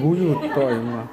Buyut toh ini mah.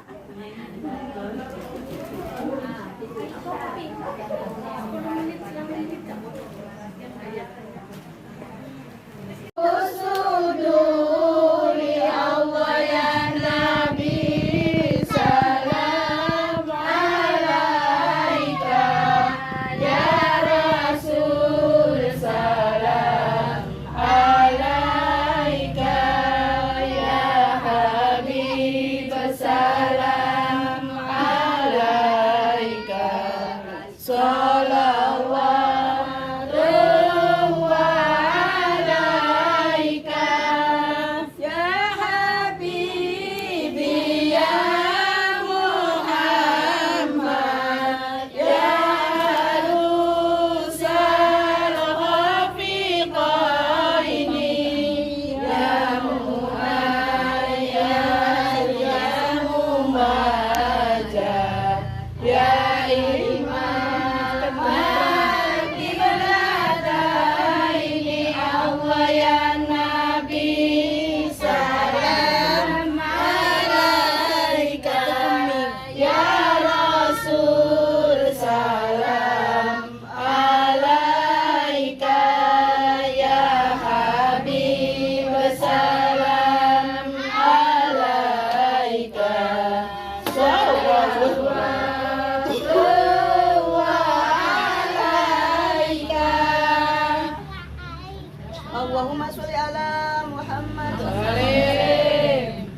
Allahumma sholli ala Muhammad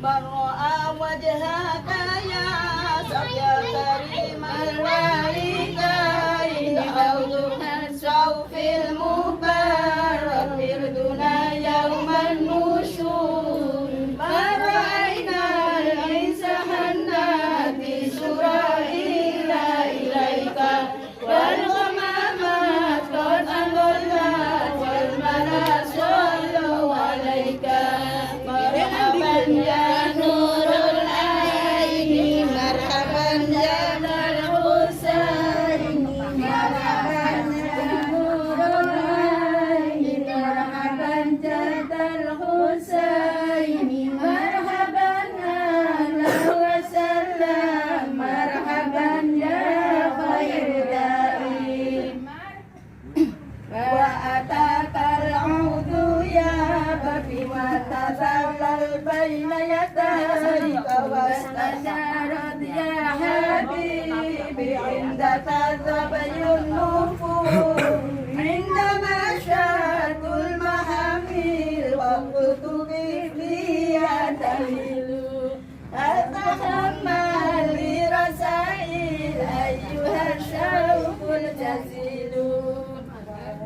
barra'a wajhaka ya sabya karimal walika indahuduhan sawfil mubarak firduna yawman nusyur bara'ina al-insahannati sura'ila ilaika wal ghamamat qad angolat wal manas marhaban ya nurul aini marhaban ya dal husaini marhaban ya nurul aini marhaban ya dal husaini marhaban ala wa sallam marhaban ya khair da'i wa atakal audu ya babi wa tazallal baina yadayka wastasyarat ya habibi inda tazabayun nufur inda masyatul mahamil wa kutubi liya dalilu atahammal li rasail ayyuhal syaruful jazilu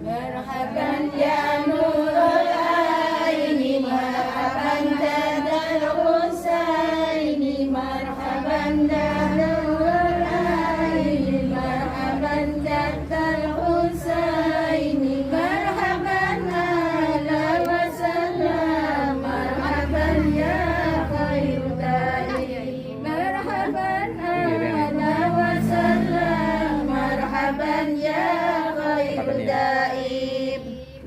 marhaban ya nurul aini marhaban dadal husaini marhaban dadal aini marhaban dadal husaini marhaban ala wa sallam marhaban ya khair da'i marhaban ala wa sallam marhaban ya khair da'i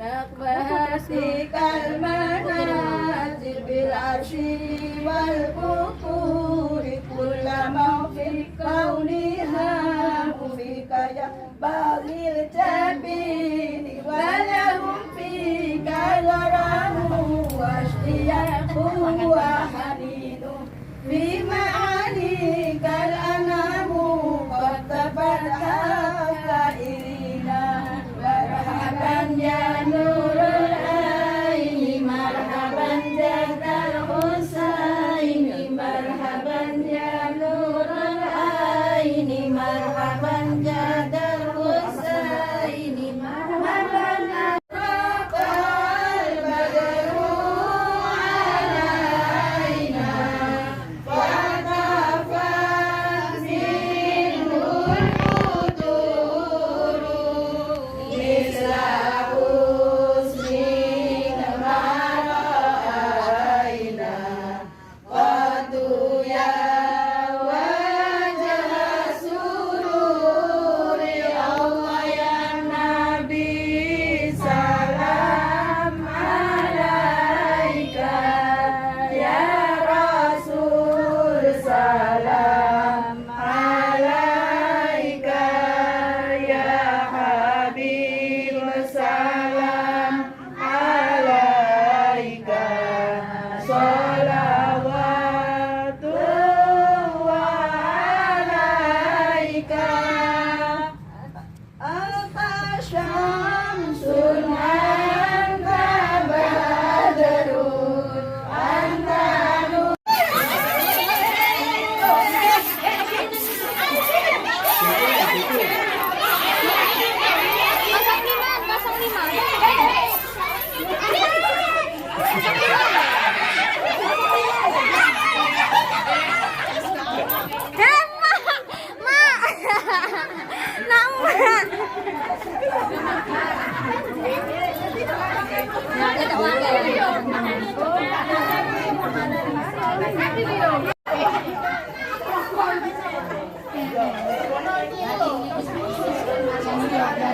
naqbahasikal manazil bil arshi wal kufuri kullama fi kauniha mufika ya baghil jabini walahum fika gharamu washtiyaqu wa haninu fi ma'anikal anamu qad tabaraka irina marhaban ya nurul aini marhaban jadal husaini marhaban ya nurul aini marhaban jadal husaini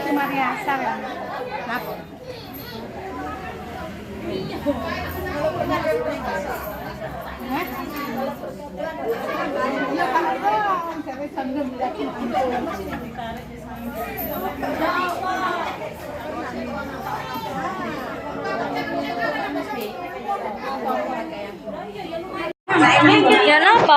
Cuma biasa ya. Ya apa?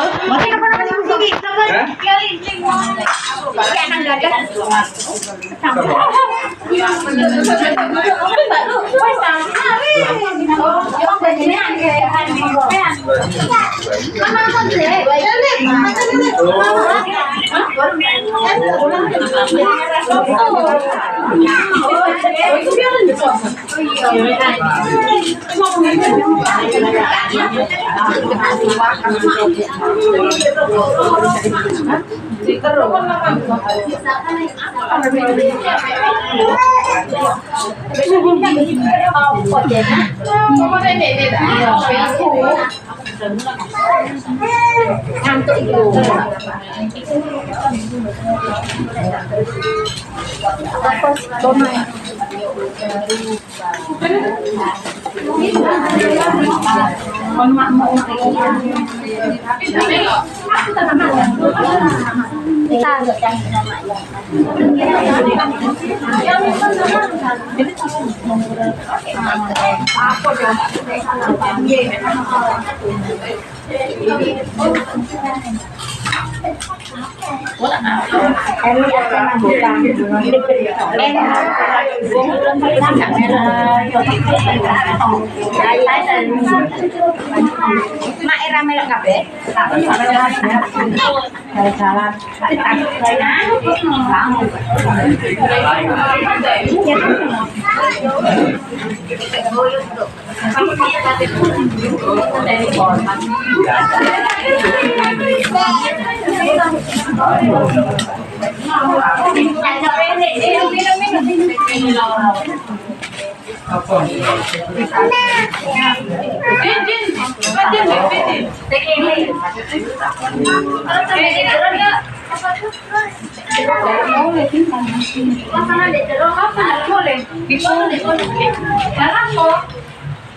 Mak era melok kabeh. Jalan-jalan.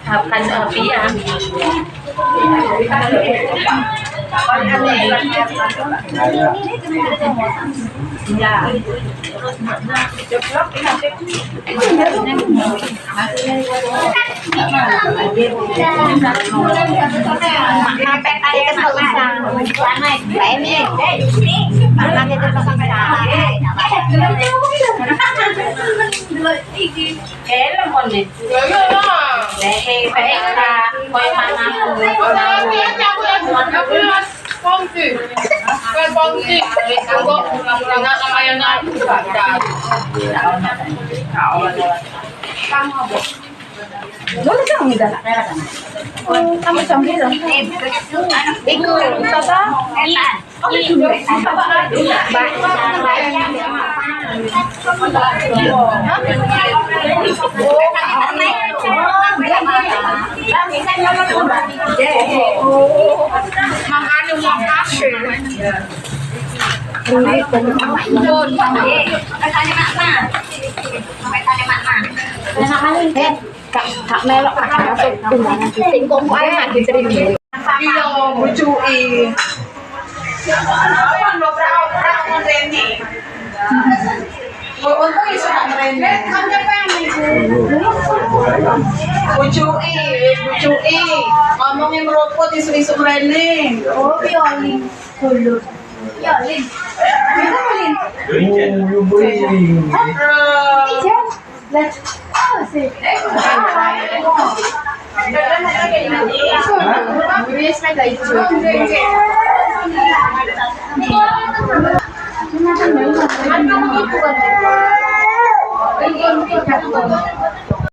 Kan api ya. Kak melok masuk undangan singkong ae mak diterima. Iya, bucuki. Apa nobrak-obrak ngene. Untung iso gak ngrene. Bucuki. Ngomongin merokok isu-isu ngrene. Oh, pioli. Dulu. Pioli.